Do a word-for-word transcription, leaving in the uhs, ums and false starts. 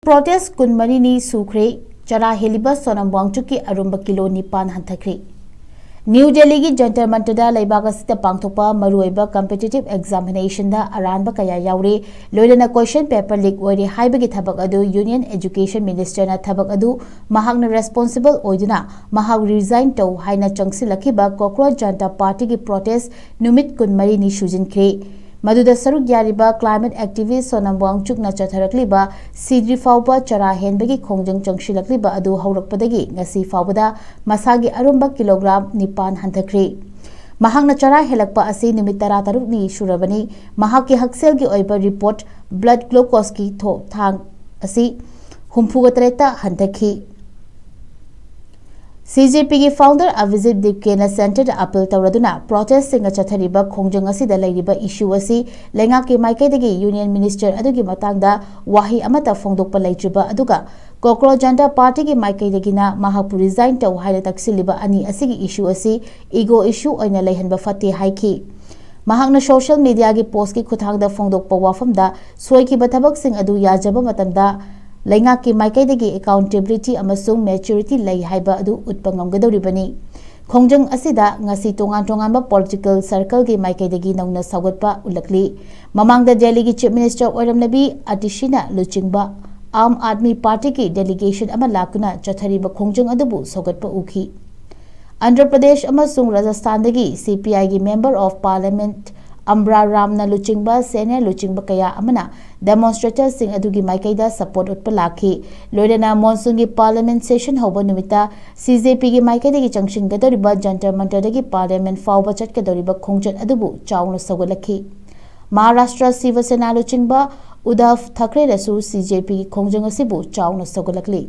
Protest ꯀꯨꯟꯃꯔꯤꯅꯤ ꯁꯨꯈ꯭ꯔꯦ꯫ ꯆꯔꯥ ꯍꯦꯜꯂꯤꯕ ꯁꯣꯅꯝ ꯋꯥꯡꯆꯨꯛꯀꯤ ꯑꯔꯨꯝꯕ ꯀꯤꯂꯣ ꯅꯤꯄꯥꯟ ꯍꯟꯊꯈ꯭ꯔꯦ꯫ ꯅ꯭ꯌꯨ ꯗꯦꯜꯂꯤꯒꯤ ꯖꯟꯇꯔ ꯃꯟꯇꯔꯗ ꯂꯩꯕꯥꯛ ꯑꯁꯤꯗ ꯄꯥꯡꯊꯣꯛꯄ ꯃꯔꯨꯑꯣꯏꯕ ꯀꯝꯄꯤꯇꯤꯇꯤꯚ ꯑꯦꯛꯖꯥꯃꯤꯅꯦꯁꯟꯗ ꯑꯔꯥꯟꯕ ꯀꯌꯥ ꯌꯥꯎꯔꯦ, ꯂꯣꯏꯅꯅ ꯀꯣꯏꯁꯟ ꯄꯦꯄꯔ ꯂꯤꯛ ꯑꯣꯏꯔꯦ ꯍꯥꯏꯕꯒꯤ ꯊꯕꯛ ꯑꯗꯨ ꯌꯨꯅꯤꯌꯟ ꯑꯦꯖꯨꯀꯦꯁꯟ ꯃꯤꯅꯤꯁꯇꯔꯅ ꯊꯕꯛ ꯑꯗꯨ ꯃꯍꯥꯛꯅ ꯔꯦꯁꯄꯣꯟꯁꯤꯕꯜ ꯑꯣꯏꯗꯨꯅ ꯃꯍꯥꯛ ꯔꯤꯖꯥꯏꯟ ꯇꯧ ꯍꯥꯏꯅ ꯆꯪꯁꯤꯜꯂꯛꯈꯤꯕ ꯀꯣꯀ꯭ꯔꯣꯆ ꯖꯟꯇꯥ ꯄꯥꯔꯇꯤꯒꯤ ꯄ꯭ꯔꯣꯇꯦꯁ ꯅꯨꯃꯤꯠ ꯀꯨꯟꯃꯔꯤꯅꯤ ꯁꯨꯖꯤꯟꯈ꯭ꯔꯦ꯫ ꯃꯗꯨꯗ ꯁꯔꯨꯛ ꯌꯥꯔꯤꯕ ꯀ꯭ꯂꯥꯏꯃꯦꯠ ꯑꯦꯛꯇꯤꯚꯤꯁ ꯁꯣꯅꯝ ꯋꯥꯡꯆꯨꯛꯅ ꯆꯠꯊꯔꯛꯂꯤꯕ ꯁꯤꯗ꯭ꯔꯤ ꯐꯥꯎꯕ ꯆꯔꯥ ꯍꯦꯟꯕꯒꯤ ꯈꯣꯡꯖꯪ ꯆꯪꯁꯤꯜꯂꯛꯂꯤꯕ ꯑꯗꯨ ꯍꯧꯔꯛꯄꯗꯒꯤ ꯉꯁꯤ ꯐꯥꯎꯕꯗ ꯃꯁꯥꯒꯤ ꯑꯔꯨꯝꯕ ꯀꯤꯂꯣꯒ꯭ꯔꯥꯝ ꯅꯤꯄꯥꯟ ꯍꯟꯊꯈ꯭ꯔꯦ꯫ ꯃꯍꯥꯛꯅ ꯆꯔꯥ ꯍꯦꯜꯂꯛꯄ ꯑꯁꯤ ꯅꯨꯃꯤꯠ ꯇꯔꯥꯇꯔꯨꯛꯅꯤ ꯁꯨꯔꯕꯅꯤ꯫ ꯃꯍꯥꯛꯀꯤ ꯍꯛꯁꯦꯜꯒꯤ ꯑꯣꯏꯕ ꯔꯤꯄꯣꯔꯠ ꯕ꯭ꯂꯗ ꯒ꯭ꯂꯨꯀꯣꯁꯀꯤ ꯊꯣ-, ꯊꯥꯡ ꯑꯁꯤ ꯍꯨꯝꯐꯨꯒ ꯇꯔꯦꯠꯇ ꯍꯟꯊꯈꯤ꯫ ꯁꯤꯖꯦꯄꯤꯒꯤ ꯐꯥꯎꯟꯗꯔ ꯑꯚꯤꯖꯤꯠ ꯗꯤꯞꯀꯦꯅ ꯁꯦꯟꯇꯔꯗ ꯑꯄꯤꯜ ꯇꯧꯔꯗꯨꯅ ꯄ꯭ꯔꯣꯇꯦꯁꯁꯤꯡꯅ ꯆꯠꯊꯔꯤꯕ ꯈꯣꯡꯖꯪ ꯑꯁꯤꯗ ꯂꯩꯔꯤꯕ ꯏꯁꯨ ꯑꯁꯤ ꯂꯩꯉꯥꯛꯀꯤ ꯃꯥꯏꯀꯩꯗꯒꯤ ꯌꯨꯅꯤꯌꯟ ꯃꯤꯅꯤꯁꯇꯔ ꯑꯗꯨꯒꯤ ꯃꯇꯥꯡꯗ ꯋꯥꯍꯩ ꯑꯃꯠꯇ ꯐꯣꯡꯗꯣꯛꯄ ꯂꯩꯇ꯭ꯔꯤꯕ ꯑꯗꯨꯒ ꯀꯣꯀ꯭ꯔꯣꯆ ꯖꯟꯇꯥ ꯄꯥꯔꯇꯤꯒꯤ ꯃꯥꯏꯀꯩꯗꯒꯤꯅ ꯃꯍꯥꯛꯄꯨ ꯔꯤꯖꯥꯏꯟ ꯇꯧ ꯍꯥꯏꯅ ꯇꯛꯁꯤꯜꯂꯤꯕ ꯑꯅꯤ ꯑꯁꯤꯒꯤ ꯏꯁꯨ ꯑꯁꯤ ꯏꯒꯣ ꯏꯁꯨ ꯑꯣꯏꯅ ꯂꯩꯍꯟꯕ ꯐꯠꯇꯦ ꯍꯥꯏꯈꯤ꯫ ꯃꯍꯥꯛꯅ ꯁꯣꯁꯤꯌꯦꯜ ꯃꯤꯗꯤꯌꯥꯒꯤ ꯄꯣꯁꯀꯤ ꯈꯨꯠꯊꯥꯡꯗ ꯐꯣꯡꯗꯣꯛꯄ ꯋꯥꯐꯝꯗ ꯁꯣꯏꯈꯤꯕ ꯊꯕꯛꯁꯤꯡ ꯑꯗꯨ ꯌꯥꯖꯕ ꯃꯇꯝꯗ ꯂꯩꯉꯥꯛꯀꯤ ꯃꯥꯏꯀꯩꯗꯒꯤ ꯑꯦꯀꯥꯎꯟꯇꯦꯕꯤꯂꯤꯇꯤ ꯑꯃꯁꯨꯡ ꯃꯦꯆꯨꯔꯤꯇꯤ ꯂꯩ ꯍꯥꯏꯕ ꯑꯗꯨ ꯎꯠꯄ ꯉꯝꯒꯗꯧꯔꯤꯕꯅꯤ꯫ ꯈꯣꯡꯖꯪ ꯑꯁꯤꯗ ꯉꯁꯤ ꯇꯣꯉꯥꯟ ꯇꯣꯉꯥꯟꯕ ꯄꯣꯂꯤꯇꯤꯀꯦꯜ ꯁꯔꯀꯜꯒꯤ ꯃꯥꯏꯀꯩꯗꯒꯤ ꯅꯧꯅ ꯁꯧꯒꯠꯄ ꯎꯠꯂꯛꯂꯤ꯫ ꯃꯃꯥꯡꯗ ꯗꯦꯜꯂꯤꯒꯤ ꯆꯤꯐ ꯃꯤꯅꯤꯁꯇꯔ ꯑꯣꯏꯔꯝꯂꯕꯤ ꯑꯇꯤꯁꯤꯅ ꯂꯨꯆꯤꯡꯕ ꯑꯥꯝ ꯑꯥꯗꯃꯤ ꯄꯥꯔꯇꯤꯒꯤ ꯗꯦꯂꯤꯒꯦꯁꯟ ꯑꯃ ꯂꯥꯛꯇꯨꯅ ꯆꯠꯊꯔꯤꯕ ꯈꯣꯡꯖꯪ ꯑꯗꯨꯕꯨ ꯁꯧꯒꯠꯄ ꯎꯈꯤ꯫ ꯑꯟꯙ꯭ꯔ ꯄ꯭ꯔꯗꯦꯁ ꯑꯃꯁꯨꯡ ꯔꯥꯖꯁꯊꯥꯟꯗꯒꯤ ꯁꯤꯄꯤꯑꯥꯏꯒꯤ ꯃꯦꯝꯕꯔ ꯑꯣꯐ ꯄꯥꯔꯂꯤꯌꯥꯃꯦꯟꯠ ꯑꯝꯕ꯭ꯔꯥ ꯔꯥꯝꯅ ꯂꯨꯆꯤꯡꯕ ꯁꯦꯅꯤꯌꯔ ꯂꯨꯆꯤꯡꯕ ꯀꯌꯥ ꯑꯃꯅ ꯗꯦꯃꯣꯟꯁꯇ꯭ꯔꯦꯇꯔꯁꯤꯡ ꯑꯗꯨꯒꯤ ꯃꯥꯏꯀꯩꯗ ꯁꯄꯣꯔꯠ ꯎꯠꯄ ꯂꯥꯛꯈꯤ꯫ ꯂꯣꯏꯅꯅ ꯃꯣꯟꯁꯨꯟꯒꯤ ꯄꯥꯔꯂꯤꯌꯥꯃꯦꯟꯠ ꯁꯦꯁꯟ ꯍꯧꯕ ꯅꯨꯃꯤꯠꯇ ꯁꯤꯖꯦꯄꯤꯒꯤ ꯃꯥꯏꯀꯩꯗꯒꯤ ꯆꯪꯁꯤꯟꯒꯗꯧꯔꯤꯕ ꯖꯟꯇꯔ ꯃꯟꯇꯔꯗꯒꯤ ꯄꯥꯔꯂꯤꯌꯥꯃꯦꯟꯠ ꯐꯥꯎꯕ ꯆꯠꯀꯗꯧꯔꯤꯕ ꯈꯣꯡꯆꯠ ꯑꯗꯨꯕꯨ ꯆꯥꯎꯅ ꯁꯧꯒꯠꯂꯛꯈꯤ꯫ ꯃꯍꯥꯔꯥꯁꯇ꯭ꯔ ꯁꯤꯕ ꯁꯦꯅꯥ ꯂꯨꯆꯤꯡꯕ ꯎꯗꯥꯚ ꯊꯥꯀ꯭ꯔꯦꯅꯁꯨ ꯁꯤꯖꯦꯄꯤꯒꯤ ꯈꯣꯡꯖꯪ ꯑꯁꯤꯕꯨ ꯆꯥꯎꯅ ꯁꯧꯒꯠꯂꯛꯂꯤ꯫